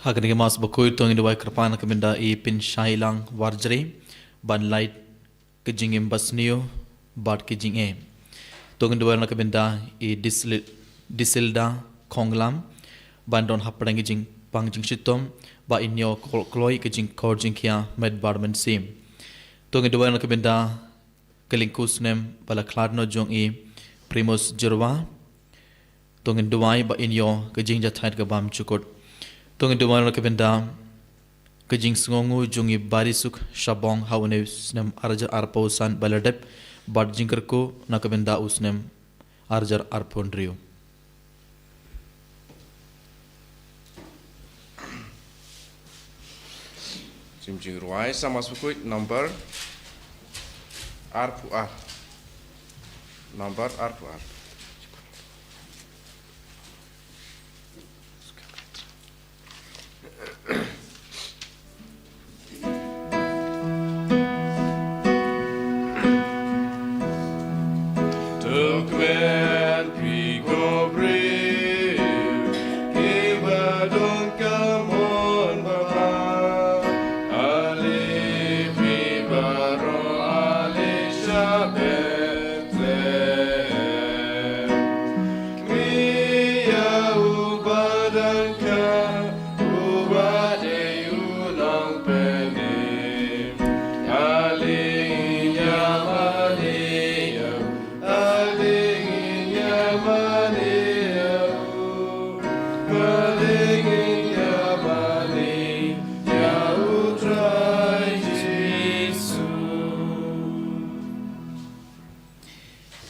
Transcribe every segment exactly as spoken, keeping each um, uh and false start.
Ha kane ka Mass Bakhuid to ngin duwai kyrpad na ka bynta i Pynshailang Warjri ban lait ka jingim basniew bad ka jingeh. To ngin duwai na ka bynta i Disli-, Disilda Khonglam ban don hapdeng ka jingpang jingshitom bad i Nio Kol-, Kloi ka jingkor jingkhia met bad mynsiem. To ngin duwai na ka bynta ka lyngkhuh snem ba la khlad noh jong i Primus Jyrwa. To ngin duwai ba in ïoh ka jingjahthait ka bymjukut. To ngin duwai na ka bynta ka jingsngewnguh jong i Barisuk Shabong ha une u snem arhajar arphew san ba la dep bad jingkyrkhu na ka bynta u snem arhajar arphew hynriew. Jing jingrwai sa Mass Bakhuid number arphew ar. Number arphew ar.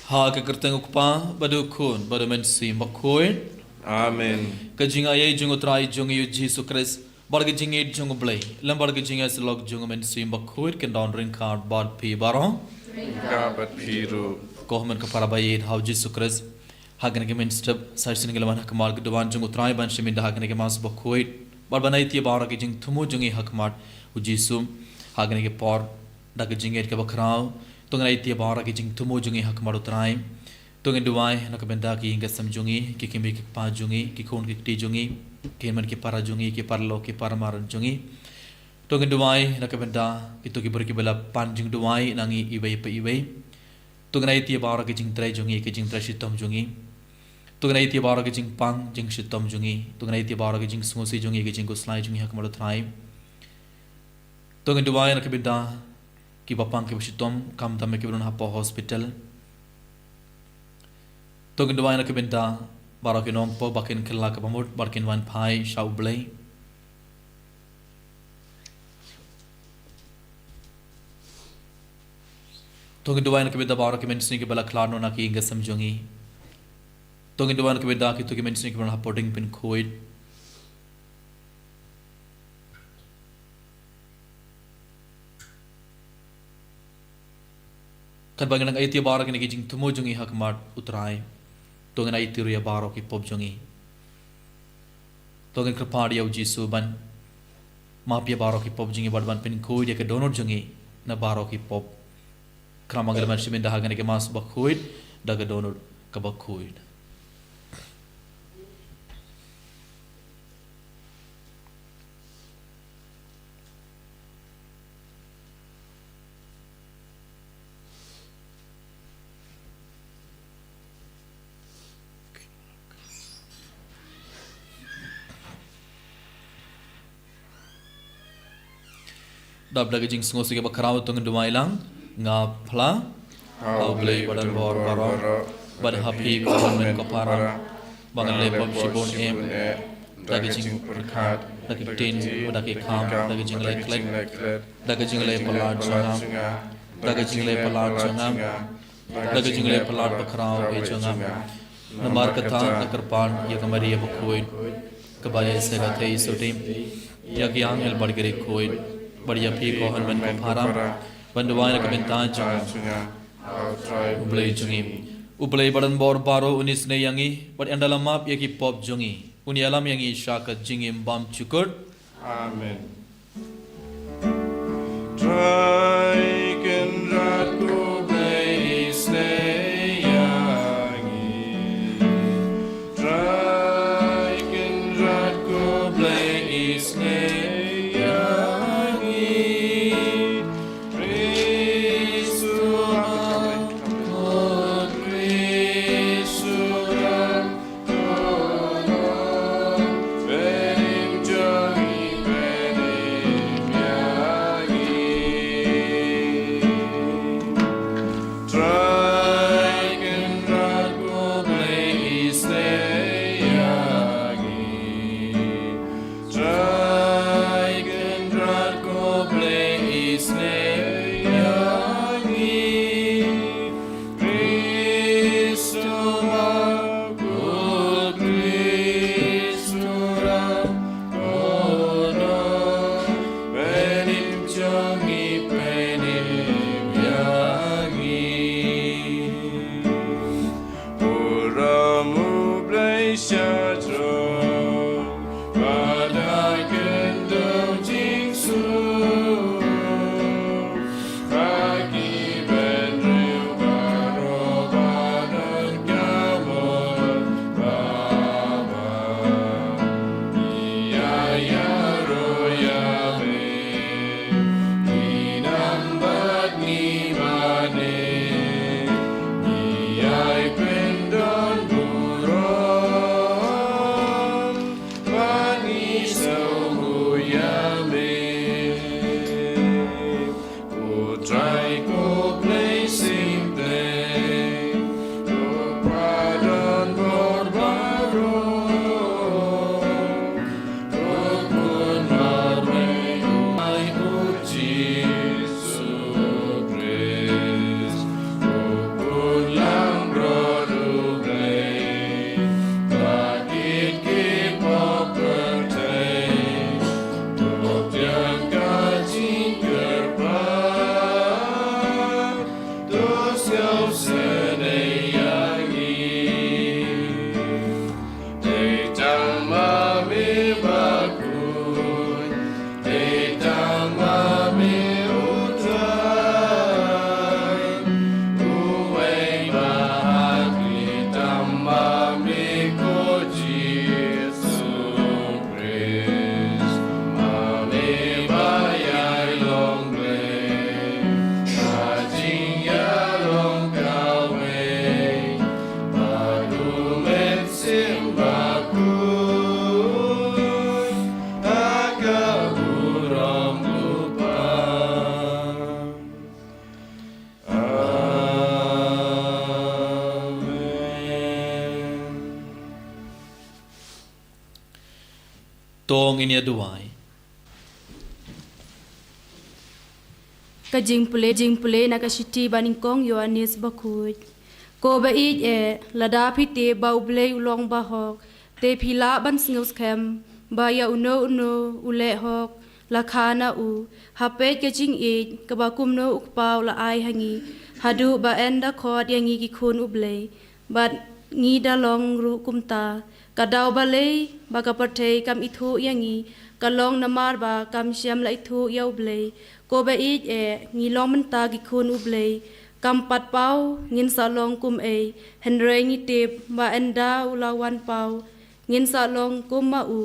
Ha ka kyrteng u Kpa, bad u Khun, bad u Mynsiem Bakhuid. Amen. Ka jingaiei jong u Trai jong ngi u Jisu Khrist, bad ka jingïeit jong u Blei, lem bad ka jingïasyllok jong u Mynsiem Bakhuid, kin don ryngkat bad phi baroh. Ryngkat bad phi ruh. Ko hynmen ko para ba ïeit ha u Jisu Khrist. Ha kane ka mynstep, sa shisien ngi la wan ha khmat ka duwan jong u Trai ban shim ïa ka ha kane ka Mass Bakhuid. Bad ban aiti ïa baroh ki jingthmu jong ngi ha khmat u Jisu. Ha kane ka por, da ka jingïeit kaba khraw. To ngin aiti ïa baroh ki jingthmu jong ngi ha khmat u Trai. To ngin duwai na ka bynta ki ïing ki sem jong ngi, ki kmie ki kpa jong ngi, ki khun ki kti jong ngi, ki hynmen ki para jong ngi, ki paralok ki para mar jong ngi. To ngin duwai na ka bynta kito ki briew kiba la pan jingduwai na ngi iwei pa iwei. To ngin aiti ïa baroh ki jingtrei jong ngi, ki jingtrei shitom jong ngi. To ngin aiti ïa baroh ki jingpang jingshitom jong ngi. To ngin aiti ïa baroh ki jingsngewsih jong ngi, ki jingkhuslai jong ngi ha khmat u Trai. To ngin duwai na ka bynta kiba pang kiba shitom, khamtam ïa kiba don hapoh hospital. To ngin duwai na ka bynta baroh ki nongpop ba kin kylla kaba mut bad kin wan phai sha u Blei. To ngin duwai na ka bynta baroh ki mynsiem kiba la khlad noh na ki ïing ki sem jong ngi. To ngin duwai na ka bynta kito ki mynsiem kiba la hapoh dieng pynkhuid. Katba ngi nang aiti ïa baroh kine ki jingthmu jong ngi ha khmat u Trai. To ngin aiti ruh ïa baroh ki pop jong ngi. To ngin kyrpad ïa u Jisu ban map ïa baroh ki pop jong ngi bad ban pynkhuid ïa ka dohnud jong ngi na baroh ki pop. Khnang ba ngin lah ban shim ïa ka ha kane ka Mass Bakhuid da ka dohnud kaba khuid. Dap da ka jingsngewsih kaba khraw to ngin duwai lang. Nga phla ha u Blei ba donbor baroh, bad ha phi ko hynmen ko para, ba ngan leh pop shibun em, da ka jingpyrkhat, da ka ktien, da ka kam, da ka jingleh klet, da ka jingleh palat jong nga, da ka jingleh palat jong nga, da ka jingleh palat bakhraw eh jong nga. Namar kata nga kyrpad ïa ka Maria bakhuid, kaba ïeit sa ka thei suti, ïa ki angel bad ki riewkhuid, bad ïa phi ko hynmen ko para, ban duwai na ka bynta jong u Blei jong ngi. U Blei ba donbor baroh un isynei ïa ngi, bad ynda la map ïa ki pop jong ngi, un ïalam ïa ngi sha ka jingim bymjukut. Amen. Trai Kynrad ko Blei isynei ïa ngi. Trai Kynrad ko Blei Sngewsynei ïa ngi. Dei tang ma me bakhuid, dei tang ma me u Trai. Uwei ba hakri tang ma me ko Jisu. Khrist, ma me ba ïai long Blei, ka jingïalong kawei, bad u Mynsiem Bakhuid, ha ka burom u Kpa. Amen. To ngin ïa duwai. Ka jingpule, jingpule na ka shithi ba nyngkong Ïoannis Bakhuid. Ko ba ïeit eh, lada phi tip ba U Blei u long bahok, te phi lah ban sngewskhem ba ïa uno uno u leh hok la kha na u. Ha peit ka jingïeit kaba kumno u Kpa u la ai ha ngi, haduh ba yn da khot ïa ngi ki khun U Blei. Bad ngi da long ruh kumta. Ka daw balei ba ka pyrthei kam ithuh ïa ngi, ka long namar ba kam shym la ithuh ïa U Blei. Ko ba ïeit eh, ngi long mynta ki khun U Blei. Kam pat paw ngin sa long kum ei, hynrei ngi tip ba ynda u la wan paw, ngin sa long kum ma u,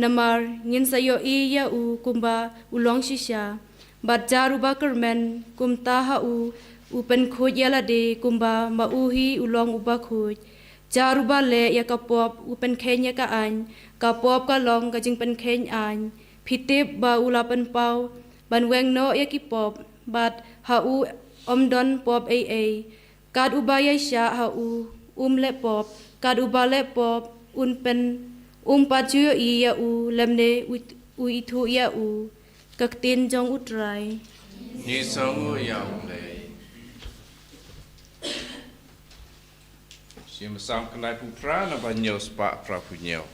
namar ngin sa ïohi ïa u kumba u long shisha. Bad jar uba kyrmen kumta ha u, u pynkhuid ïa lade kumba ma u hi u long uba khuid. Jar uba leh ïa ka pop u pynkheiñ ïa ka aiñ, ka pop ka long ka jingpynkheiñ aiñ. Phi tip ba u la pynpaw ban weng noh ïa ki pop, bad ha u ym don pop ei ei. Kat uba ïaishah ha u, um leh pop, kat uba leh pop, un pyn, um pat ju ïohi ïa u, lymne u, u ithuh ïa u. Ka ktien jong U Trai. Ngi sngewnguh ïa U Blei. Shi Psalm khyndai phew phra, na ba hynñiew spah phra phew hynñiew.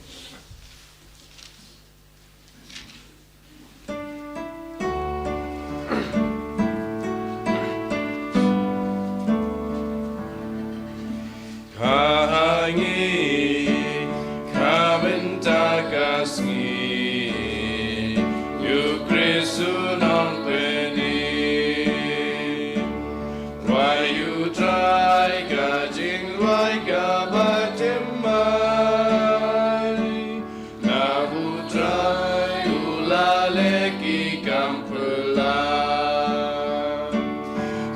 Ka ngi, ka mynta ka sngi, U Khrist u nongpynim. Rwai U Trai ka jingrwai kaba thymmai. Na U Trai u la leh ki kam phylla.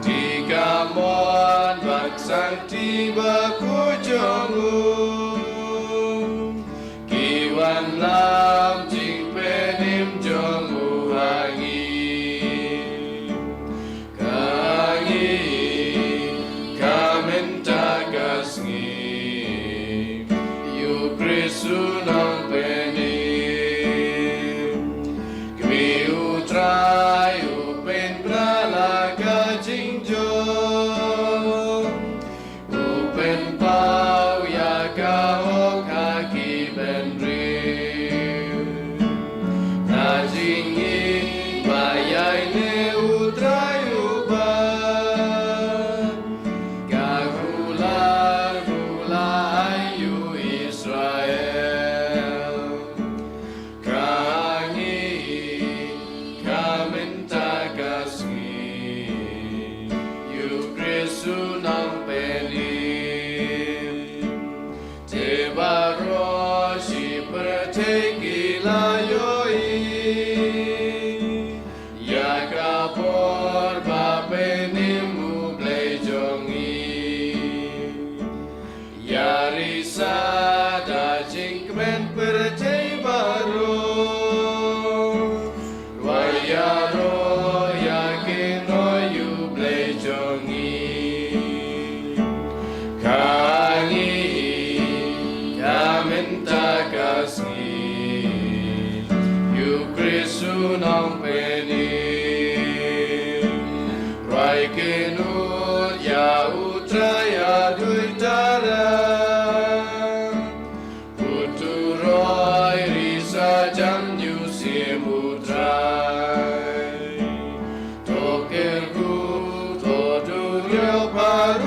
Te ka mon bad Santi Bakhuid jong u, ki wanlam jingpynim jong u ha ngi. Ka ngi, ka mynta ka sngi, U Khrist u nongpynim. Kmie U Trai u pynbna la ka jingjop. U pynpaw ïa ka hok ha ki bynriew. Na jingim ba ïaineh U Trai uba ka kular kular ïa u Israel. Ka ngi, ka mynta ka sngi, U Khrist u nongpynim. Te baroh shi pyrthei ki la ïohi ïa ka bor ba pynim U Blei jong ngi. Ïa risa da jingkmen pyrthei baroh. Rwai ïaroh ïa ki nongïaroh U Blei jong ngi. Ka ngi, ka mynta ka sngi, U Khrist u nongpynim. Rwai kynnoh ïa U Trai haduh tara. Utu roi risa jam ñiewsim U Trai. To kyrkhu, to duriaw baroh.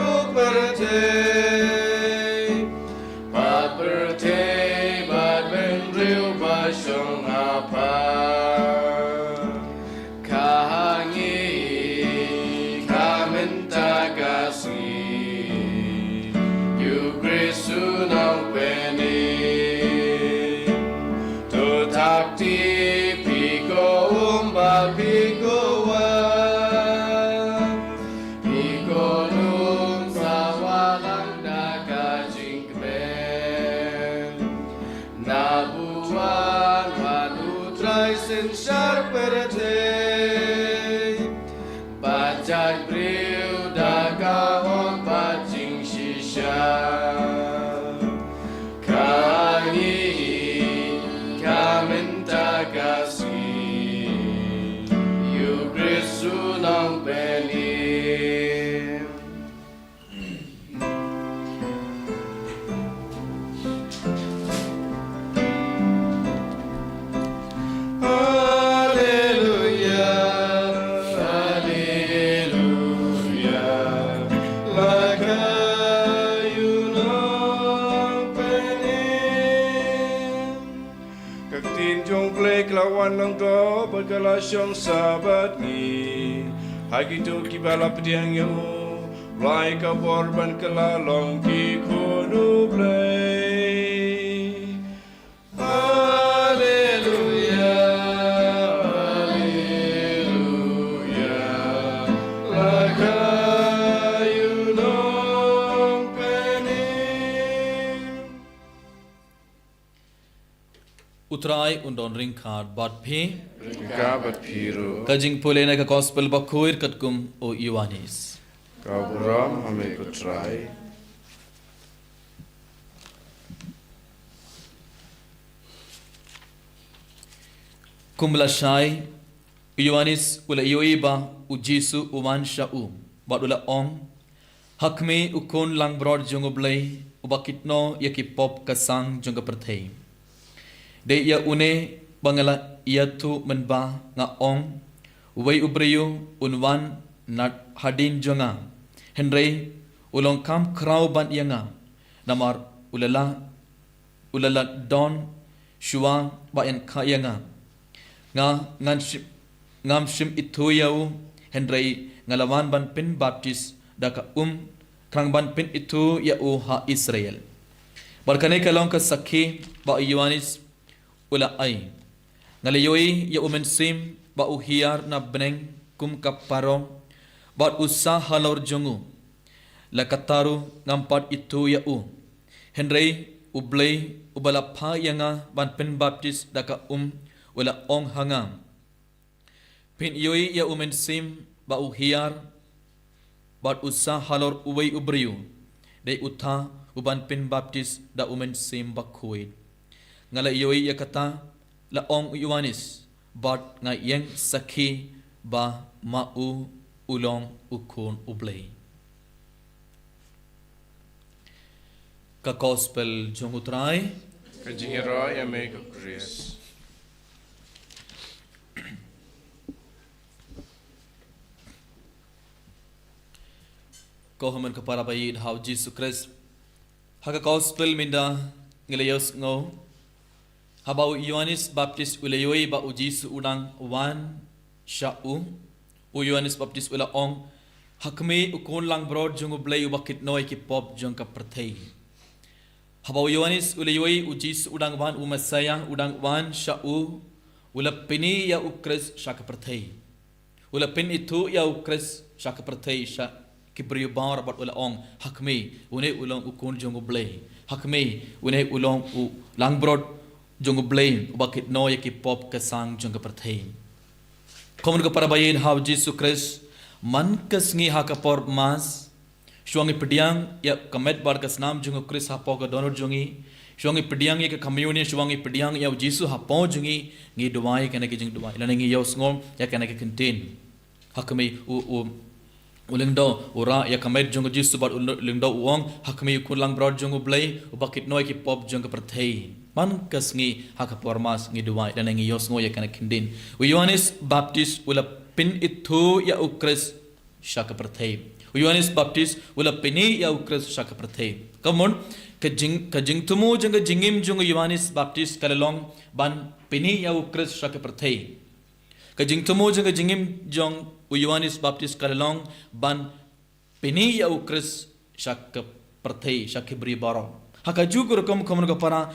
Ka wan long to bad ka la shong sa bad ngi. Ha kito kiba la pdiang ïa u, la ai ka bor ban kylla long ki khun U Blei. Haleluya, haleluya, la ka ïoh nongpynim. U Trai un don ryngkat bad phi. Ryngkat bad phi ruh. Ka jingpule na ka Gospel bakhuid katkum u Ïoannis. Ka burom ha me ko Trai. Kum lashai, u Ïoannis u la ïohi ba u Jisu u wan sha u, bad u la ong, Ha kmie u Khun langbrot jong U Blei, uba kit noh ïa ki pop ka sang jong ka pyrthei. Dei ïa une ba nga la ïathuh mynba nga ong, Uwei u briew un wan na hadien jong nga, hynrei u long kham khraw ban ïa nga, namar u la la u la la don shuwa ba ïeng kha ïa nga. Nga ngan shim, ngam shym ithuh ïa u, hynrei nga la wan ban pynbaptis da ka um, thrang ban pynithuh ïa u ha Israel. Bad kane ka long ka sakhi ba u Ïoannis u la ai. Nga la ïohi ïa u Mynsiem ba u hiar na bneng kum ka parong, bad u sah halor jong u. La katta ruh ngam pat ithuh ïa u. Hynrei U Blei uba la phah ïa nga ban pynbaptis da ka um u la ong ha nga, Phin ïohi ïa u Mynsiem ba u hiar bad u sah halor uwei u briew, dei uta uban pynbaptis da u Mynsiem Bakhuid. Nga la ïohi ïa kata la ong u Ïoannis, bad nga ïeng sakhi ba ma u u long u Khun U Blei. Ka Gospel jong u Trai. Ka jingïaroh ïa me ko Khrist. Ko hynmen ko para ba ïeit ha u Jisu Khrist. Ha ka Gospel mynta ngi la ïohsngew, haba u Ïoannis Baptis u la ïohi ba u Jisu u dang wan sha u, u Ïoannis Baptis u la ong, Ha kmie u Khun langbrot jong U Blei uba kit noh ïa ki pop jong ka pyrthei. Haba u Ïoannis u la ïohi u Jisu u dang wan, u Messaïah u dang wan sha u, u la pyni ïa u Khrist sha ka pyrthei. U la pynithuh ïa u Khrist sha ka pyrthei, sha ki briew baroh, bad u la ong, Ha kmie, une u long u Khun jong U Blei. Ha kmie, une u long u langbrot jong U Blei uba kit noh ïa ki pop ka sang jong ka pyrthei. Ko hynmen ko para ba ïeit ha u Jisu Khrist, man ka sngi ha ka por Mass, shuwa ngi pdiang ïa ka met bad ka snam jong u Khrist hapoh ka dohnud jong ngi, shuwa ngi pdiang ïa ka Communion, shuwa ngi pdiang ïa u Jisu hapoh jong ngi, ngi duwai kane ka jingduwai, lane ngi ïohsngew ïa kane ka kyntien. Ha kmie u, u, u lyngdoh u rah ïa ka met jong u Jisu bad u lyngdoh u ong, Ha kmie u Khun langbrot jong U Blei uba kit noh ïa ki pop jong ka pyrthei. Man ka sngi ha ka por Mass ngi duwai lane ngi ïohsngew ïa kane ka kyntien. U Ïoannis Baptis u la pynithuh ïa u Khrist sha ka pyrthei. U Ïoannis Baptis u la pyni ïa u Khrist sha ka pyrthei. Kumno, ka jing, ka jingthmu jong ka jingim jong u Ïoannis Baptis ka la long ban pyni ïa u Khrist sha ka pyrthei. Ka jingthmu jong ka jingim jong u Ïoannis Baptis ka la long ban pyni ïa u Khrist sha ka pyrthei, sha ki briew baroh. Ha kajuh ka rukom, ko hynmen ko para,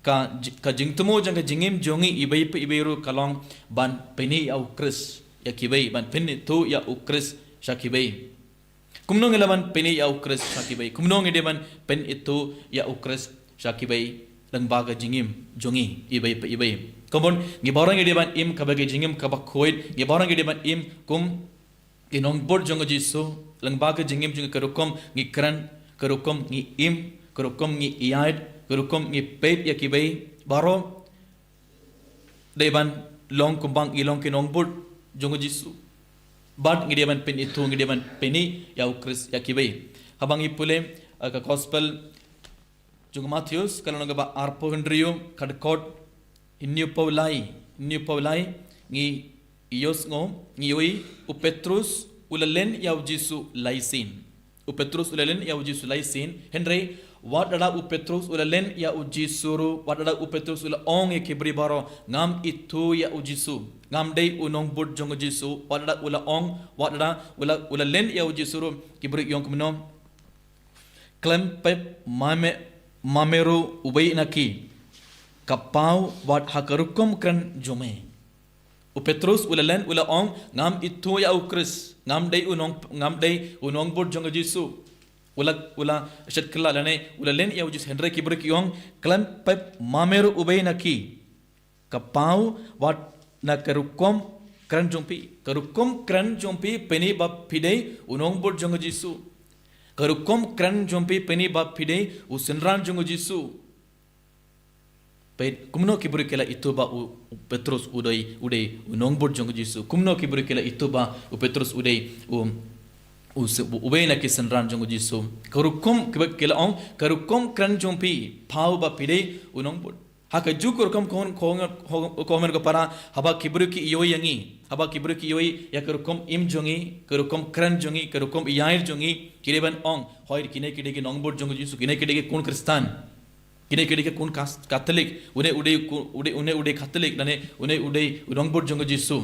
ka ji-, ka jingthmu jong ka jingim jong ngi iwei pa iwei ruh ka long ban pyni ïa u Khrist ïa kiwei, ban pynithuh ïa u Khrist sha kiwei. Kumno ngi lah ban pyni ïa u Khrist sha kiwei? Kumno ngi dei ban pynithuh ïa u Khrist sha kiwei lyngba ka jingim jong ngi iwei pa iwei? Kumno ngi baroh ngi dei ban im kaba ka jingim kaba khuid, ngi baroh ngi dei ban im kum ki nongbud jong u Jisu, lyngba ka jingim jong ngi, ka rukom ngi kren, ka rukom ngi im, ka rukom ngi ïaid, ka rukom ngi peit ïa kiwei, baroh dei ban long kumba ngi long ki nongbud jong u Jisu. Bad ngi dei ban pynithuh, ngi dei ban pyni ïa u Khrist ïa kiwei. Haba ngi pule, eh, ka Gospel jong u Mathaios, ka lynnong kaba arphew hynriew, ka dkhot hynñiewphew lai, hynñiewphew lai, ngi ïohsngew, ngi ïohi, u Petrus u la len ïa u Jisu lai sien. U Petrus u la len ïa u Jisu lai sien, hynrei Wat la u Petrus u la len ïa u Jisu ruh, wat la u Petrus u la ong ïa ki briew baroh, ngam ithuh ïa u Jisu. Ngam dei u nongbud jong u Jisu, wat la u la ong, wat la u la, u la len ïa u Jisu ruh, ki briew ki ong kumno. Khlem pep ma me, ma me ruh uwei na ki. Ka paw wat ha ka rukom kren jong me. U Petrus u la len u la ong, ngam ithuh ïa u Khrist, ngam dei u nong, ngam dei u nongbud jong u Jisu. U la, u la shet kylla lane, u la len ïa u Jisu, hynrei ki briew ki ong, khlem pep ma me ruh uwei na ki. Ka paw wat na ka rukom kren jong phi. Ka rukom kren jong phi, phin ïohi ba phi dei u nongbud jong u Jisu. Ka rukom kren jong phi, phin ïohi ba phi dei u synran jong u Jisu. Peit, kumno ki briew ki la ithuh ba u, u Petrus u dei, u dei u nongbud jong u Jisu. Kumno ki briew ki la ithuh ba u Petrus u dei u, u se-, u, uwei na ki synran jong u Jisu. Ka rukom, ki ba, ki la ong, ka rukom kren jong phi, paw ba phi dei u nongbud. Ha kajuh ka rukom, ko, ko, ko, ko mem ko para, haba ki briew ki ïohi ïa ngi. Haba ki briew ki ïohi ïa ka rukom im jong ngi, ka rukom kren jong ngi, ka rukom ïaid jong ngi, ki dei ban ong, hooid kine ki dei ki nongbud jong u Jisu, kine ki dei ki khun Khristan. Kine ki dei ki khun Kas-, Katholik, une u dei ku-, u dei, une u dei Katholik, lane une u dei u nongbud jong u Jisu.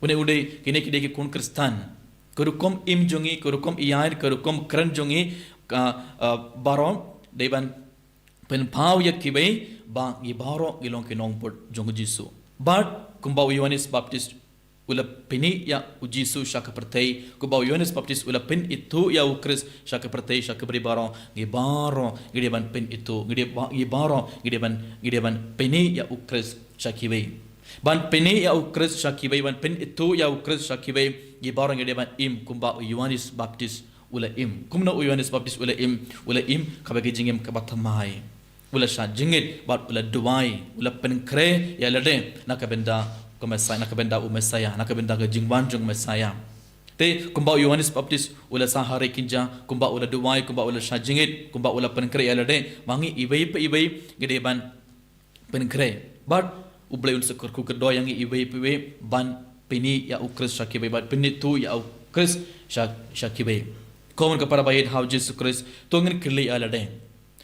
Une u dei, kine ki dei ki khun Khristan. Ka rukom im jong ngi, ka rukom ïaid, ka rukom kren jong ngi, ka, ah, baroh, dei ban pynpaw ïa kiwei, ba ngi baroh ngi long ki nongbud jong u Jisu. Bad, kumba u Ïoannis Baptist, u la pyni ïa u Jisu sha ka pyrthei, kumba u Ïoannis Baptist u la pynithuh ïa u Khrist sha ka pyrthei, sha ki briew baroh, ngi baroh, ngi dei ban pynithuh, ngi dei ba-, ngi baroh, ngi dei ban, ngi dei ban pyni ïa u Khrist sha kiwei. Ban pyni ïa u Khrist sha kiwei, ban pynithuh ïa u Khrist sha kiwei, ngi baroh ngi dei ban im, kumba u Ïoannis Baptist u la im. Kumno u Ïoannis Baptist u la im, u la im, kaba ka jingim kaba thymmai. U la shah jingngeit, bad u la duwai, u la pynkhreh ïa lade, na ka bynta ka Messiah, na ka bynta u Messiah, na ka bynta ka jingwan jong u Messiah. Te, kumba u Ïoannis Baptist, u la sah ha ri kynja, kumba u la duwai, kumba u la shah jingngeit, kumba u la pynkhreh ïa lade, ma ngi iwei pa iwei, ngi dei ban pynkhreh. Bad, u Blei un sa kyrkhu kyrdoh ïa ngi iwei pa iwei, ban pyni ïa u Khrist sha kiwei, ban pynithuh ïa u Khrist sha, sha kiwei. Ko mon ko para ba ïeit ha u Jisu Khrist, to ngin kylli ïa lade.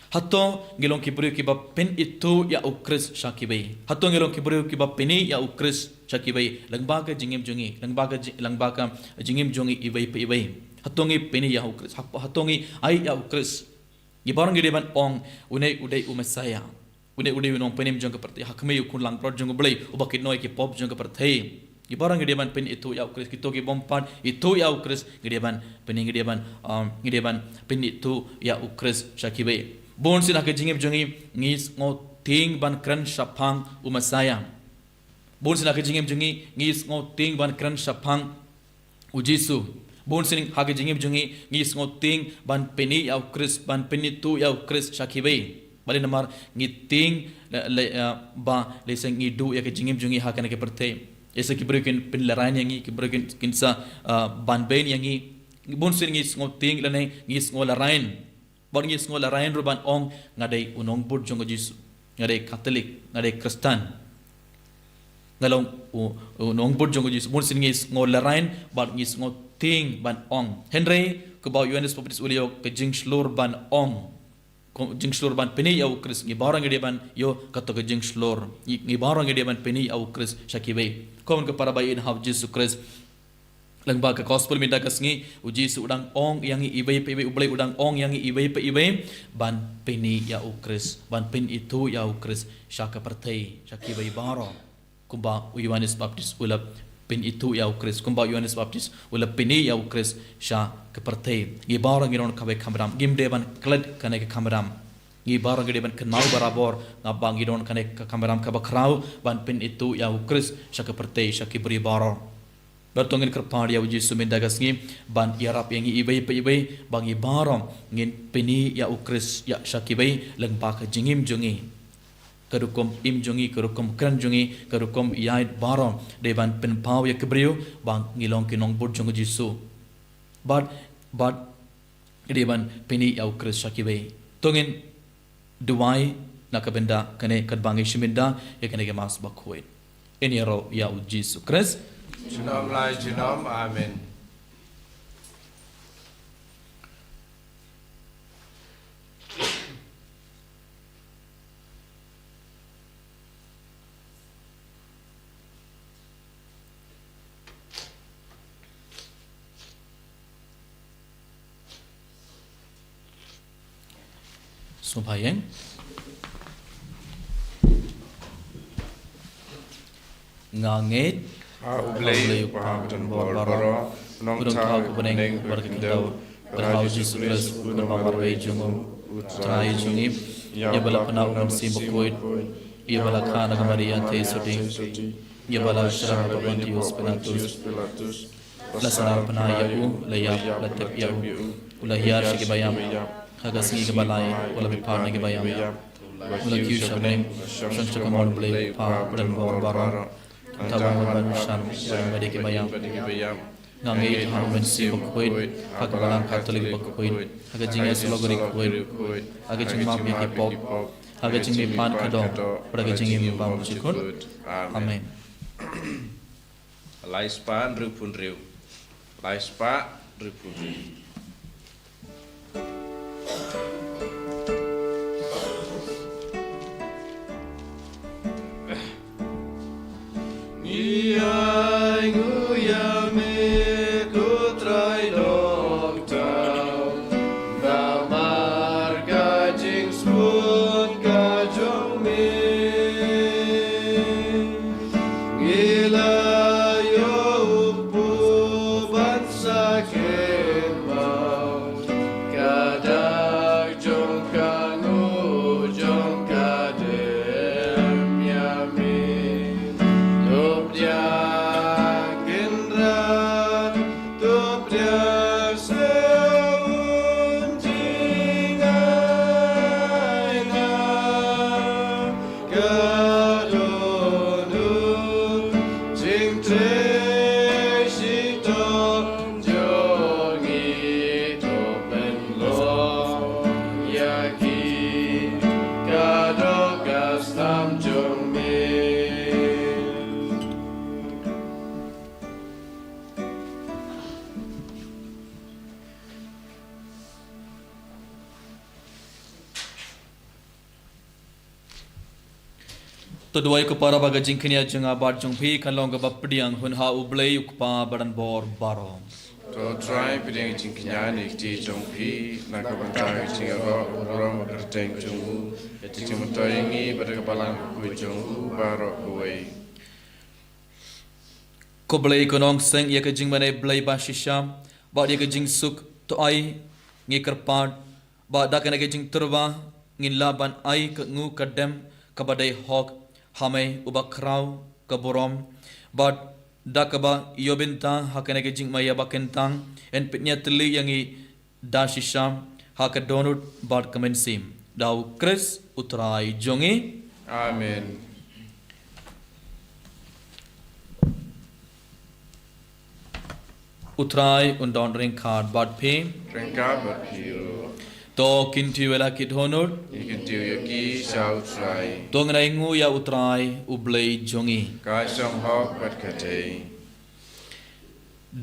Hato ngi long ki briew kiba pynithuh ïa u Khrist sha kiwei. Hato ngi long ki briew kiba pyni ïa u Khrist sha kiwei. Lyngba ka jingim jong ngi, lyngba ka ji-, lyngba ka jingim jong ngi iwei pa iwei. Hato ngi pyni ïa u Khrist. Hato, hato ngi ai ïa u Khrist. Ngi baroh ngi dei ban ong, une u dei u Messiah. Une u dei u nongpynim jong ka pyrthei. Ha khmih u khun langbrot jong u Blei, uba kit noh ïa ki pop jong ka pyrthei. Ngi baroh ngi dei ban pynithuh ïa u Khrist, kito ki bym pat ithuh ïa u Khrist, ngi dei ban pyni, ngi dei ban, um, ngi dei ban pynithuh ïa u Khrist sha kiwei. Bun sien ha ka jingim jong ngi, ngi sngewtieng ban kren shaphang u Messiah. Bun sien ha ka jingim jong ngi, ngi sngewtieng ban kren shaphang u Jisu. Bun sien ha ka jingim jong ngi, ngi sngewtieng ban pyni ïa u Khrist, ban pynithuh ïa u Khrist sha kiwei. Balei? Namar ngi tieng, le, le, eh, ba, lehse ngi duh ïa ka jingim jong ngi ha kane ka pyrthei. Lehse ki briew kin pynlehraiñ ïa ngi, ki briew kin, kin sa, eh, banbeiñ ïa ngi. Bun sien ngi sngewtieng lane ngi sngewlehraiñ. Bad ngi sngewlehraiñ ruh ban ong nga dei u nongbud jong u Jisu. Nga dei Katholik, nga dei Khristan. Nga long u, u nongbud jong u Jisu. Bun sien ngi sngewlehraiñ, bad ngi sngewtieng ban ong. Hynrei, kumba u Ïoannis Baptist u la ïoh ka jingshlur ban ong. Ka jingshlur ban pyni ïa u Khrist, ngi baroh ngi dei ban ïoh kato ka jingshlur. Ngi, ngi baroh ngi dei ban pyni ïa u Khrist sha kiwei. Ko mon ko para ba ïeit ha u Jisu Khrist. Lyngba ka gospel mynta ka sngi, u Jisu u dang ong ïa ngi iwei pa iwei, u Blei u dang ong ïa ngi iwei pa iwei, ban pyni ïa u Khrist, ban pynithuh ïa u Khrist, sha ka pyrthei, sha kiwei baroh. Kumba u Ïoannis Baptist u la pynithuh ïa u Khrist, kumba u Ïoannis Baptist u la pyni ïa u Khrist, sha ka pyrthei. Ngi baroh ngi don kawei ka kamram, ngim dei ban klet kane ka kamram. Ngi baroh ngi dei ban kynmaw barabor, namar ba ngi don kane ka kamram kaba khraw, ban pynithuh ïa u Khrist, sha ka pyrthei, sha ki briew baroh. Bad to ngin kyrpad ïa u Jisu mynta ka sngi, ban ïarap ïa ngi iwei pa iwei, ba ngi baroh, ngin pyni ïa u Khrist, ïa sha kiwei, lyngba ka jingim jong ngi. Ka rukom im jong ngi, ka rukom kren jong ngi, ka rukom ïaid baroh, dei ban pynpaw ïa ki briew, ba ngi long ki nongbud jong u Jisu. Bad, bad, dei ban pyni ïa u Khrist sha kiwei. To ngin duwai na ka bynta kane katba ngi shim bynta ïa kane ka Mass bakhuid. Ngin ïaroh ïa u Jisu Khrist. Junom la junom, amen. Sngewbha ïeng. Nga ngeit ha U Blei, U Kpa badonbor baroh, U Nongthaw ka bneng bad ka khyndew, bad ha U Jisu Khrist, U Nongmarwei jong U Trai jong ngi, ïa uba la pynah U Mynsiem Bakhuid, ïa uba la kha na ka Maria Theisotti, ïa uba la shah ha u Pontius Pilatus, la sah pynah ïa u, la ïap, la tep ïa u, u la hiar sha kiba ïap, ha ka sngi kaba lai u la beh pat na kiba ïap, u la kiew sha bneng, shong sha ka mon U Blei U Kpa badonbor baroh. Nangta un wan ban ïashem bad kiba ïap. Nga ngeit ha U Mynsiem Bakhuid, ha ka Balang Katholik bakhuid, ha ka jingïasyllok ri khuid, ha ka jingmap ïa ki pop, ha ka jingmihpat ka doh, bad ha ka jingim bymjukut. Amen. Lai spah hynriewphew hynriew. Lai spah hynriewphew hynriew. Ngi ainguh ïa me ko Trai Nongthaw, namar ka jingsmut ka jong me. Ngi la ïoh u kpu ban sa kynmaw ka dak jong ka nguh jong ka dem ïa me. To pdiang Kynrad, to pdiang sa un jingainguh. Ka dohnud jingtrei shitom jong ngi, to pynlong ïa ki, ka doh ka snam jong me. To duwai ko para ba ka jingkñia jong nga bad jong phi kan long kaba pdiang hun ha U Blei U Kpa badonbor baroh. To Trai pdiang jingkñia ne kti jong phi na ka bynta ka jingïaroh u burom u kyrteng jong u, ka jingmyntoi ïa ngi bad ka balang bakhuid jong u baroh kawei. Ko Blei ko nongseng ïa ka jingmane Blei ba shisha, bad ïa ka jingsuk to ai ngi kyrpad ba da kane ka jingtyrwa ngin lah ban ai ka nguh ka dem kaba dei hok ha me uba khraw ka burom, bad da kaba ïoh bynta ha kane ka jingmaïa ba kyntang yn pynïatylli ïa ngi da shisha ha ka dohnud bad ka mynsiem. Da U Khrist U Trai jong ngi. Amen. U Trai un don ryngkat bad phi. Ryngkat bad phi ruh. To kyntiew ïa la ki dohnud. Ngi kyntiew ïa ki sha U Trai. To ngin ainguh ïa U Trai U Blei jong ngi. Ka shong hok bad ka dei.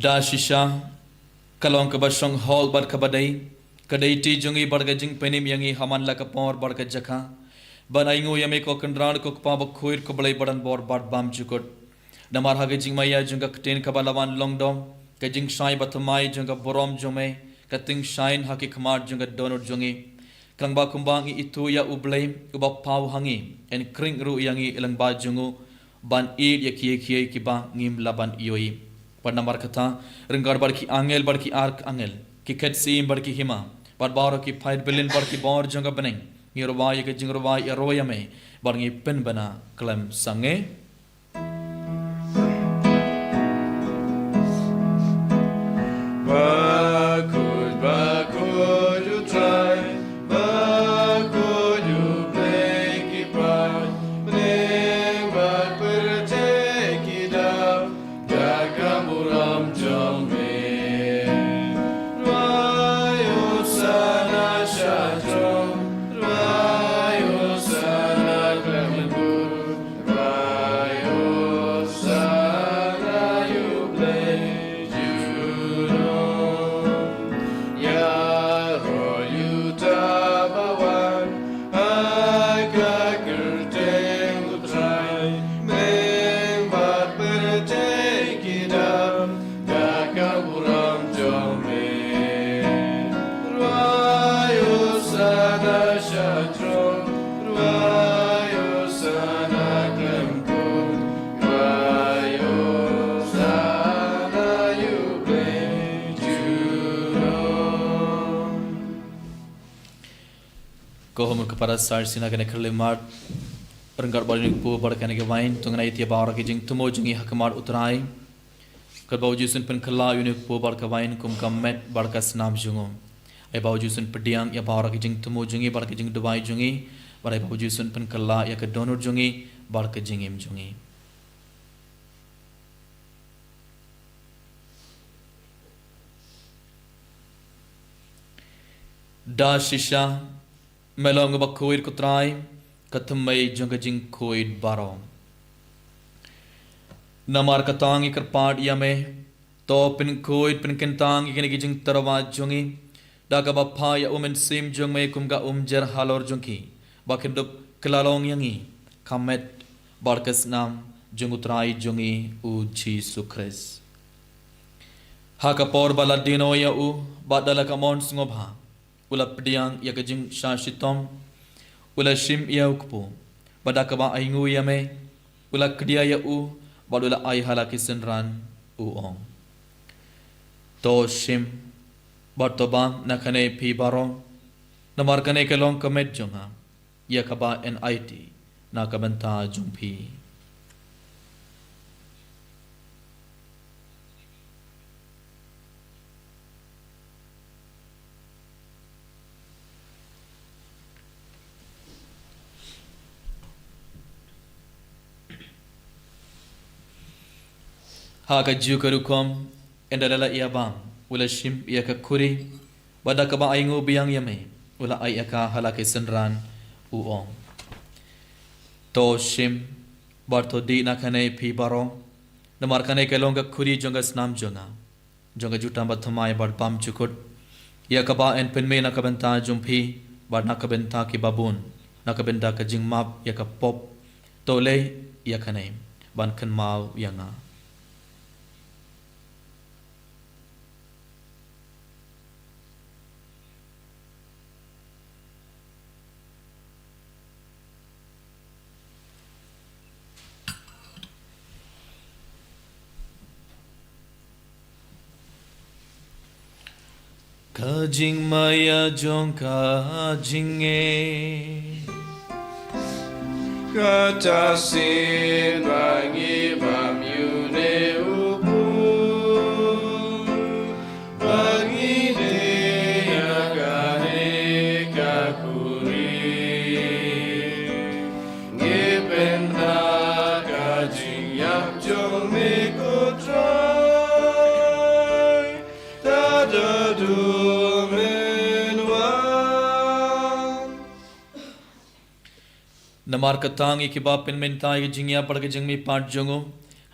Da shisha ka long kaba shong hok bad kaba dei, ka dei ti jong ngi bad ka jingpynim ïa ngi ha man la ka por bad ka jaka ban ainguh ïa me ko Kynrad ko Kpa bakhuid ko Blei badonbor bad bymjukut. Namar ha ka jingmaïa jong ka ktien kaba la wan long doh, ka jingshai ba thymmai jong ka burom jong me ka tyngshaiñ ha ki khmat jong ka dohnud jong ngi. Khnang ba kumba ngi ithuh ïa U Blei uba paw ha ngi, yn khring ruh ïa ngi lyngba jong u ban ïeit ïa kiei kiei kiba ngim lah ban ïohi. Bad namar kata, ryngkat bad ki angel bad ki arkangel, ki khet syiem bad ki hima, bad baroh ki paid byllien bad ki bor jong ka bneng, ngi rwai ïa ka jingrwai ïaroh ïa me bad ngi pynbna khlem sangeh. Bakhuid, bakhuid U Trai, bakhuid U Blei ki paidbynriew bad pyrthei ki dap da ka burom jong me. Rwai Hosana sha throne, rwai Hosana khlem bud. Ko humor ka para sar sina kane kyrle mart. Ryngkat bad ïa une u kpu bad kane ka wain, to ngin ai ïa baroh ki jingthmu jong ngi ha khmat u Trai. Katba u Jisu un pynkylla ïa une u kpu bad ka wain kum ka met bad ka snam jong u, ai ba u Jisu un pdiang ïa baroh ki jingthmu jong ngi bad ki jingduwai jong ngi, bad ai ba u Jisu un pynkylla ïa ka dohnud jong ngi bad ka jingim jong ngi. Da shisha, me long uba khuid ko Trai, ka thymmei jong ka jingkhuid baroh. Namar kata ngi kyrpad ïa me, to pynkhuid pynkyntang ïa kine ki jingtyrwa jong ngi, da kaba phah ïa u Mynsiem jong me kum ka umjer halor jong ki, ba kin dup kylla long ïa ngi ka met bad ka snam jong u Trai jong ngi u Jisu Khrist. Ha ka por ba la dieng noh ïa u, bad da la ka mon sngewbha, u la pdiang ïa ka jingshah shitom, u la shim ïa u kpu, bad da kaba ainguh ïa me, u la kdiah ïa u, bad u la ai ha la ki synran, u ong: To shim, bad to bam na kane phi baroh, namar kane ka long ka met jong nga, ïa kaba yn aiti na ka bynta jong phi. Ha kajuh ka rukom, ynda la ïa bam, u la shim ïa ka khuri, bad da kaba ainguh biang ïa me, u la ai ïa ka ha la ki synran, u ong: To shim, bad to dih na kane phi baroh, namar kane ka long ka khuri jong ka snam jong nga, jong ka jutang bathymmai bad bymjukut, ïa kaba yn pynmih na ka bynta jong phi bad na ka bynta ki babun, na ka bynta ka jingmap ïa ka pop. To leh ïa kane ban kynmaw ïa nga. Ka jingmaïa jong ka jingngeit. Kata shisien ba ngi bam ïa une u kpu, ba ngi dih ïa kane ka khuri, ngi pynbna ka jingïap jong me ko Trai, tad haduh men wan. Namar kata ngi kiba pynmynta ïa ka jingïap bad ka jingmihpat jong u,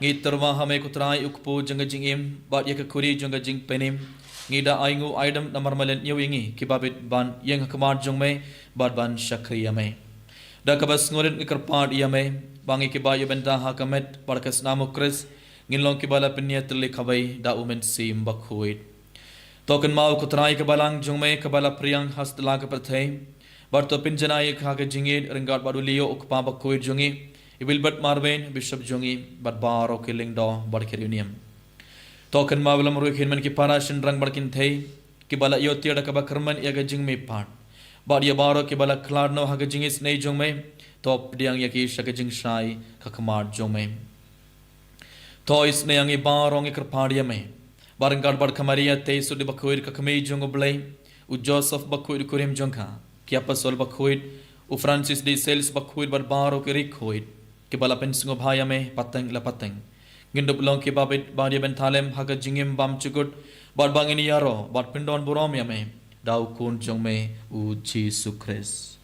ngi tyrwa ha me ko Trai u kpu jong ka jingim, bad ïa ka khuri jong ka jingpynim. Ngi da ainguh aidem namar me leh ñiew ïa ngi kiba bit ban ïeng ha khmat jong me, bad ban shakri ïa me. Da kaba sngewrit ngi kyrpad ïa me, ba ngi kiba ïoh bynta ha ka met bad ka snam u Khrist, ngin long kiba la pynïatylli kawei da u Mynsiem Bakhuid. To kynmaw ko Trai ka balang jong me kaba la phriang ha satlak ka pyrthei, bad to pynjanai ïa ka ha ka jingïeit ryngkat bad u Leo u kpa bakhuid jong ngi, i Wilbert Marwein bishop jong ngi, bad baroh ki lyngdoh bad ki riewniam. To kynmaw ïa lade ruh, hynmen ki para shynrang bad kynthei kiba la ïoh tiar da kaba kyrmen ïa ka jingmihpat, bad ïa baroh kiba la khlad noh ha ka jingisynei jong me, to pdiang ïa ki sha ka jingshai ha khmat jong me. To isynei ïa ngi baroh, ngi kyrpad ïa me, ba ryngkat bad ka Maria Theisotti bakhuid ka Kmie jong u Blei, u Joseph bakhuid u kurim jong ka, ki apostol bakhuid, u Francis de Sales bakhuid bad baroh ki riewkhuid kiba la pynsngewbha ïa me pateng la pateng, ngin dup long kiba bit ban ïa bynta lem ha ka jingim bymjukut, bad ba ngin ïaroh bad pyndonburom ïa me da u Khun jong me u Jisu Khrist.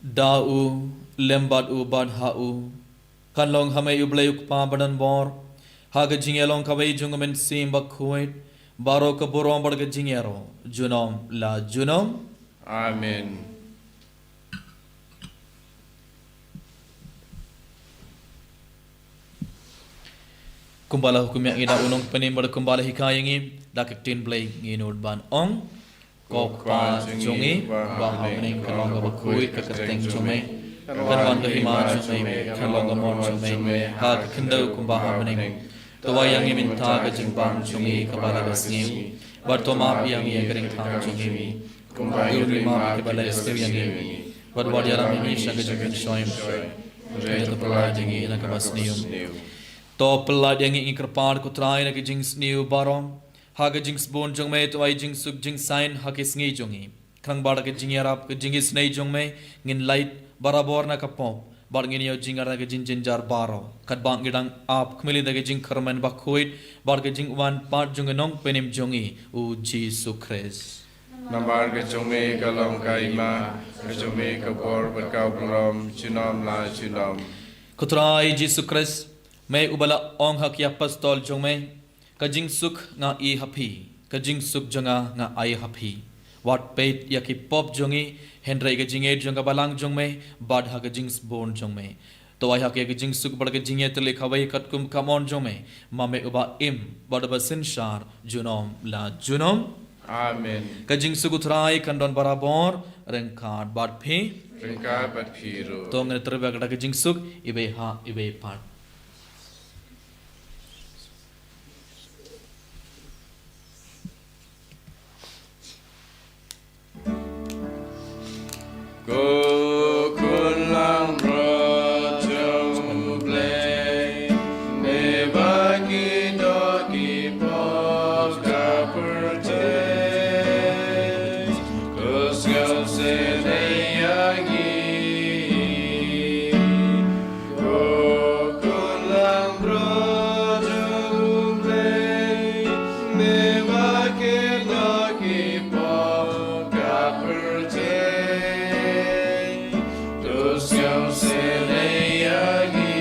Da u, lem bad u, bad ha u, kan long ha me u Blei u Kpa badonbor, ha ka jingïalong kawei jong u Mynsiem Bakhuid, baroh ka burom bad ka jingïaroh junom la junom. Amen. Kumba la hukum ïa ngi da u Nongpynim bad kumba la hikai ïa ngi da ka ktien Blei, ngin nud ban ong: Ko Kpa jong ngi ba ha bneng, ka long kaba khuid ka kyrteng jong me. Kan wan ka hima jong me, kan long ka mon jong me ha ka khyndew kumba ha bneng. To ai ïa ngi mynta ka jingbam jong ngi kaba la ka sngi, bad to map ïa ngi ïa ka ringtang jong ngi, kumba ngi ruh ngi map ïa kiba la sniew ïa ngi. Bad wat ïalam ïa ngi sha ka jingpynshoi, hynrei to pyllait ïa ngi na kaba sniew. To pyllait ïa ngi, ngi kyrpad ko Trai, na ka jingsniew baroh. Ha ka jingsbun jong me to ai jingsuk jingsaiñ ha ki sngi jong ngi. Khnang ba da ka jingïarap ka jingisynei jong me, ngin lait barabor na ka pop, bad ngin ïoh jingïarap na ka jingjynjar baroh, katba ngi dang ap khmih lynti da ka jingkyrmen bakhuid bad ka jingwan pat jong u Nongpynim jong ngi, u Jisu Khrist. Namar ka jong me ka long ka hima, ka jong me ka bor bad ka burom, junom la junom. Ko Trai Jisu Khrist, me uba la ong ha ki apostol jong me, ka jingsuk nga ai ha phi, ka jingsuk jong nga nga ai ha phi. Wat peit ïa ki pop jong ngi, hynrei ka jingïeit jong ka balang jong me, bad ha ka jingsbun jong me. To ai ha ki ka jingsuk bad ka jingïeit tylli kawei katkum ka mon jong me, ma me uba im bad uba synshar junom la junom. Amen. Ka jingsuk u Trai kan don barabor ryngkat bad phi. Ryngkat bad phi ruh. To ngin trei bad ka jingsuk, iwei ha iwei pat. Ko khun langbrot jong U Blei, me ba ki doh ki pop ka pyrthei, to sngewsynei ïa ngi. Ko khun langbrot jong U Blei, me ba ki doh ki pop ka pyrthei, to sngewsynei ïa ngi.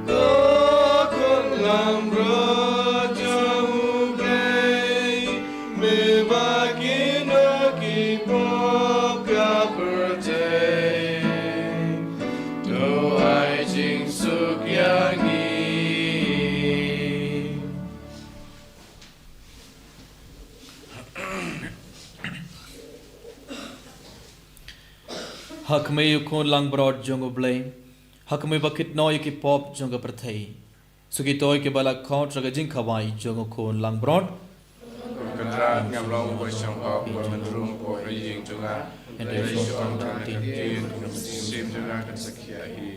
Ko khun langbrot jong U Blei, me ba ki doh ki pop ka pyrthei, to ai jingsuk ïa ngi. Ha khmih u khun langbrot jong U Blei, ha khmih ba kit noh ïa ki pop jong ka pyrthei. Sa kito kiba la khot sha ka jingkhawai jong u khun langbrot. Kynrad, ngam long uba shong hok, uba men rung hapoh ka ïing jong nga, hynrei shu ong tang ktien, ka mynsiem jong nga kan sa khiah hi.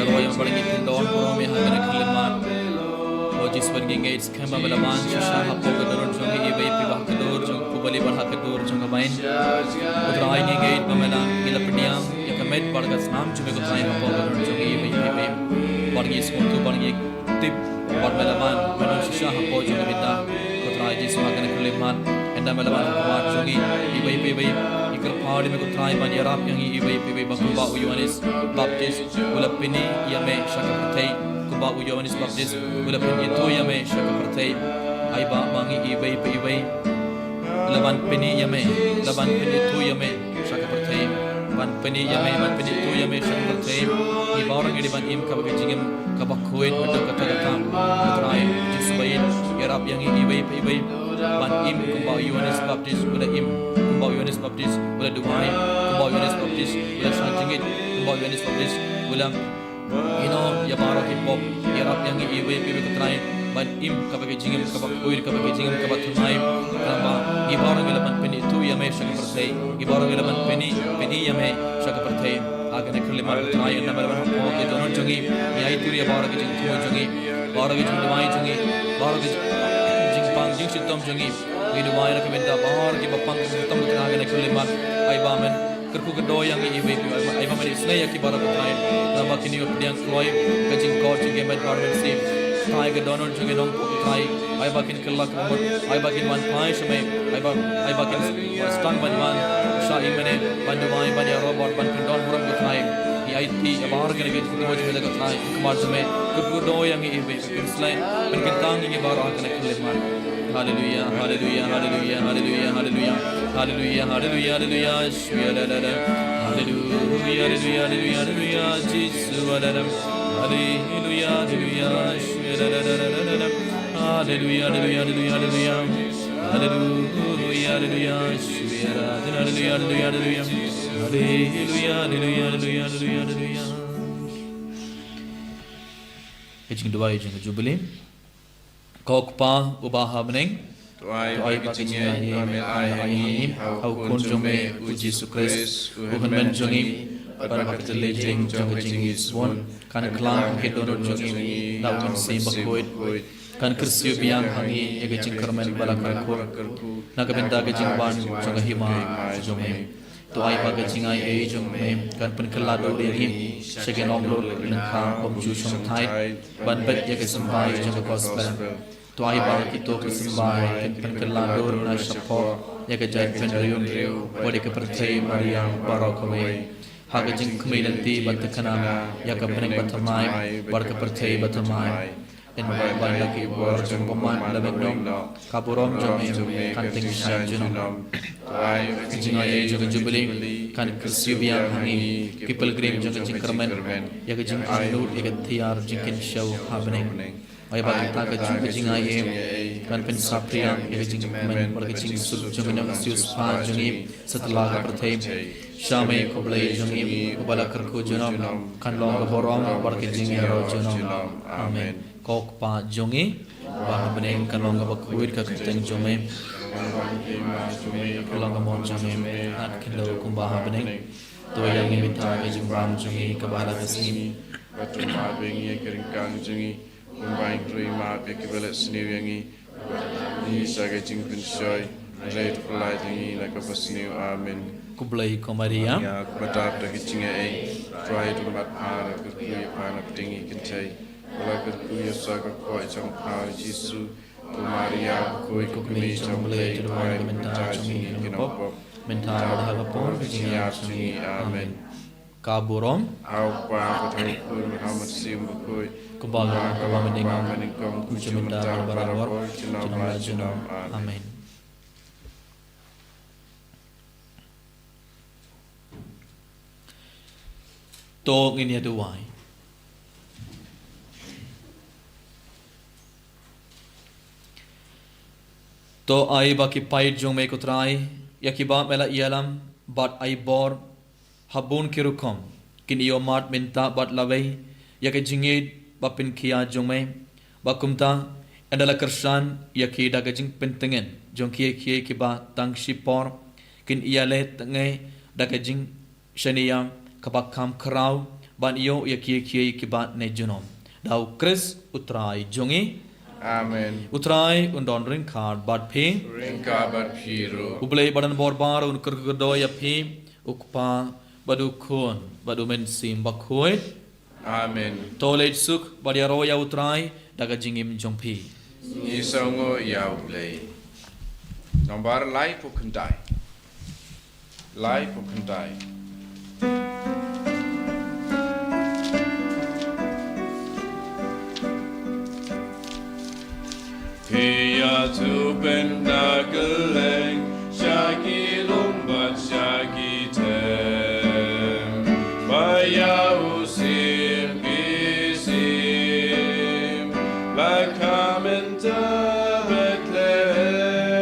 Ïa ba ngi pyndonkam ïa ha kane ka khyllipmat. O Jisu, ngi ngeit skhem ba me la wan shisha hapoh ka dohnud jong ngi iwei pa iwei, ha ka dur jong u Bali bad ha ka dur jong ka Bain. Ko Trai, ngi ngeit ba me la, ngi la pdiang ïa ka met bad ka snam jong me, ko Trai, hapoh ka dohnud jong ngi iwei pa iwei. Bad ngi sngewthuh bad ngi tip ba me la wan, me la wan shisha hapoh jong ka bynta, ko Trai Jisu, ha kane ka khyllipmat. Ynda me la wan ha khmat jong ngi iwei pa iwei, ngi kyrpad ïa me, ko Trai, ban ïarap ïa ngi iwei pa iwei, ba kumba u Ïoannis Baptist u la pyni ïa me sha ka pyrthei, kumba u Ïoannis Baptist u la pynithuh ïa me sha ka pyrthei, ai ba ma ngi iwei pa iwei la ban pyni ïa me, la ban pynithuh ïa me sha ka pyrthei, ban pyni ïa me, ban pynithuh ïa me sha ka pyrthei. Ngi baroh ngi dei ban im kaba ka jingim kaba khuid, haduh katta katta. Ko Trai Jisu ba ïeit, ïarap ïa ngi iwei pa iwei ban im kumba u Ïoannis Baptist u la im, kumba u Ïoannis Baptist u la duwai, kumba u Ïoannis Baptist u la shah jingngeit, kumba u Ïoannis Baptist u la ïehnoh ïa baroh ki pop. Ïarap ïa ngi iwei pa iwei, ko Trai, ban im kaba ka jingim kaba khuid, kaba ka jingim kaba thymmai. Khnang ba ngi baroh ngi lah ban pynithuh ïa me sha ka pyrthei, ngi baroh ngi lah ban pyni, pyni ïa me sha ka pyrthei. Ha kane ka khyllipmat, ko Trai, ynda me la wan hapoh ka dohnud jong ngi, ngi aiti ruh ïa baroh ki jingthmu jong ngi, baroh ki jingduwai jong ngi, baroh ki jingpang jingshitom jong ngi. Ngi duwai na ka bynta baroh kiba pang jingshitom, ko Trai, ha kane ka khyllipmat. Ai ba men kyrkhu kyrdoh ïa ngi iwei pa iwei, ai ba men isynei ïa ki baroh, ko Trai. Namar ba kine ki pdiang kloi ka jingkor jong ki met baroh, men sngewthuh ka dohnud jong ki nongpop, ko Trai. Ai ba kin kylla ka mut, ai ba kin wan phai sha me, ai ba, ai ba kin sdang ban wan sha ïing mane, ban duwai, ban ïaroh bad ban kyndon burom, ko Trai. Ngi aiti ïa baroh kine ki jingthmu jong me, ko Trai, kumba jong me. Kyrkhu kyrdoh ïa ngi iwei, pynsleh, pynkyntang ïa ngi baroh ha kane ka khyllipmat. Haleluya, haleluya, haleluya, haleluya, haleluya. Haleluya, haleluya, haleluya, haleluya, haleluya, haleluya, Jisu, haleluya, haleluya, haleluya, haleluya, haleluya, haleluya, haleluya, haleluya, haleluya, haleluya. Ka jingduwai jong ka Jubili. Ko Kpa uba ha bneng, to ai ba ka jingaiei ba me la ai ha ngi ha u Khun jong me u Jisu Khrist, u Hynmen jong ngi, bad ba ka jingïeit jong ka jingïeit sbun kan kylla ha ki dohnud jong ngi da u Mynsiem Bakhuid, kan kyrsiew biang ha ngi ïa ka jingkyrmen ba la kyrkhu na ka bynta ka jingwan jong ka hima jong me. To ai ba ka jingaiei jong me kan pynkylla dur ïa ngi sha ki nonglor lyngkha bymjukshongthait ban beit ïa ka symbai jong ka gospel. To ai ba kito ki symbai kin pynkylla dur na shapoh ïa ka jaitbynriew bad ïa ka pyrthei mariang baroh kawei, ha ka jingkhmih lynti ban tyngkhuh ïa ka bneng bathymmai bad ka pyrthei bathymmai. Ynda ba la ki bor jong u bymman la mih noh, ka burom jong me kan tyngshaiñ junom. Ka jingaiei jong ka Jubili kan kyrsiew biang ha ngi ki pilgrim jong ka jingkyrmen ïa ka jingangnud ïa ka tiar jingkynshew ha bneng. Ai ba kata ka jong ka jingaiei kan pynsaphriang ïa ka jingkmen bad ka jingsuk jong ki nongsiewspah jong ngi satlak ka pyrthei. Sha me ko Blei jong ngi uba la kyrkhu junom, kan long ka burom bad ka jingïaroh junom. Amen. Ko Kpa jong ngi uba ha bneng, kan long kaba khuid ka kyrteng jong me. Kan long ka mon jong me, kat khyndew kumba ha bneng. To ai ïa ngi mynta ka jingbam jong ngi kaba ha la ka sngi. Bad to map ïa ngi ïa ki ryngkang jong ngi, kumba ngi ruh ngi map ïa kiba leh sniew ïa ngi. Ngi sha ka jingpynshoi, hynrei to pyllait ïa ngi na kaba sniew. Amen. Khublei ko Maria. Maria, kaba dap da ka jingaiei, Trai u don bad pha, la kyrkhu ïa pha na pdeng ki kynthei. Ba la kyrkhu ïa u sha ka kpoh jong pha u Jisu. Ko Maria bakhuid, ko Kmie jong U Blei, to duwai na ka bynta jong ngi ki nongpop, mynta bad ha ka por ka jingïap jong ngi. Amen. Ka burom ha u Kpa bad ha u Khun bad ha u Mynsiem Bakhuid, kumba ha kaba mynnyngkong, kumjuh mynta bad barabor, junom la junom. Amen. To ngin ïa duwai. To ai ba ki paid jong me ko Trai, ïa kiba me la ïalam bad ai bor ha bun ki rukom, kin ïohmad mynta bad lawei ïa ka jingïeit ba pynkhia jong me, ba kumta ynda la kyrshan ïa ki da ka jingpyntngen jong kiei kiei kiba tang shipor, kin ïaleh tngen da ka jing shaniah kaba kham khraw ban ïoh ïa ki ïa ki ba ne junom. Da U Khrist U Trai jong ngi. Amen. U Trai un don ryngkat bad phi. Ryngkat bad phi ruh. U Blei ba don bor baroh un kyrkhu kyrdoh ïa phi, U Kpa bad U Khun bad U Mynsiem Bakhuid. Amen. To leit suk bad ïaroh ïa U Trai da ka jingim jong phi. Ngi sngewnguh ïa U Blei. Nombar laiphew khyndai. Laiphew khyndai. Phi ïathuh pynbna kylleng sha ki lum bad sha ki them, ba ïa u sim ki sim la kha mynta Bethlehem.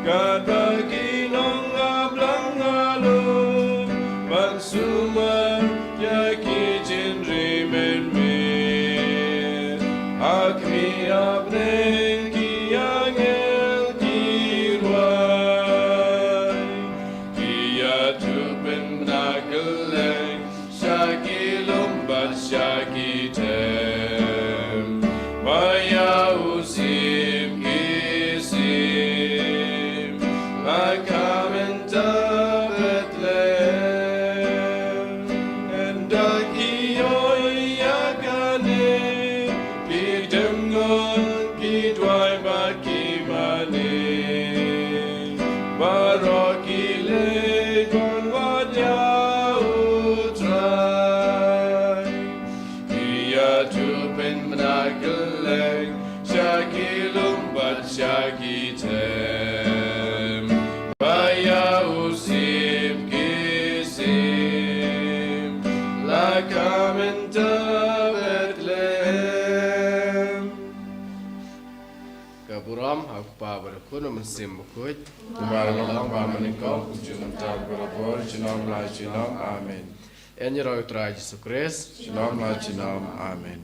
Katba ki nong hap lang halor ban sumar ïa ki jingri mynmiet, ha khmih ha bneng ki angel ki rwai. Ki ïathuh pynbna kylleng sha ki lum bad sha ki them, ba ïa u sim ki sim la kha mynta Bethlehem. Ynda ki ïohi ïa kane, ki dem ngon, ki duwai bad ki mane, baroh ki leit ban wad ïa U Trai. Ki ïathuh pynbna kylleng sha ki lum bad sha ki them, ba ïa u sim ki sim la kha mynta Bethlehem. Ka burom ha U Kpa bad U Khun bad U Mynsiem Bakhuid. Kumba la long, ba mynnyngkong, kumjuh mynta, barabor, junom la junom. Amen. Ïa ngi ruh U Trai Jisu Khrist. Junom la junom. Amen.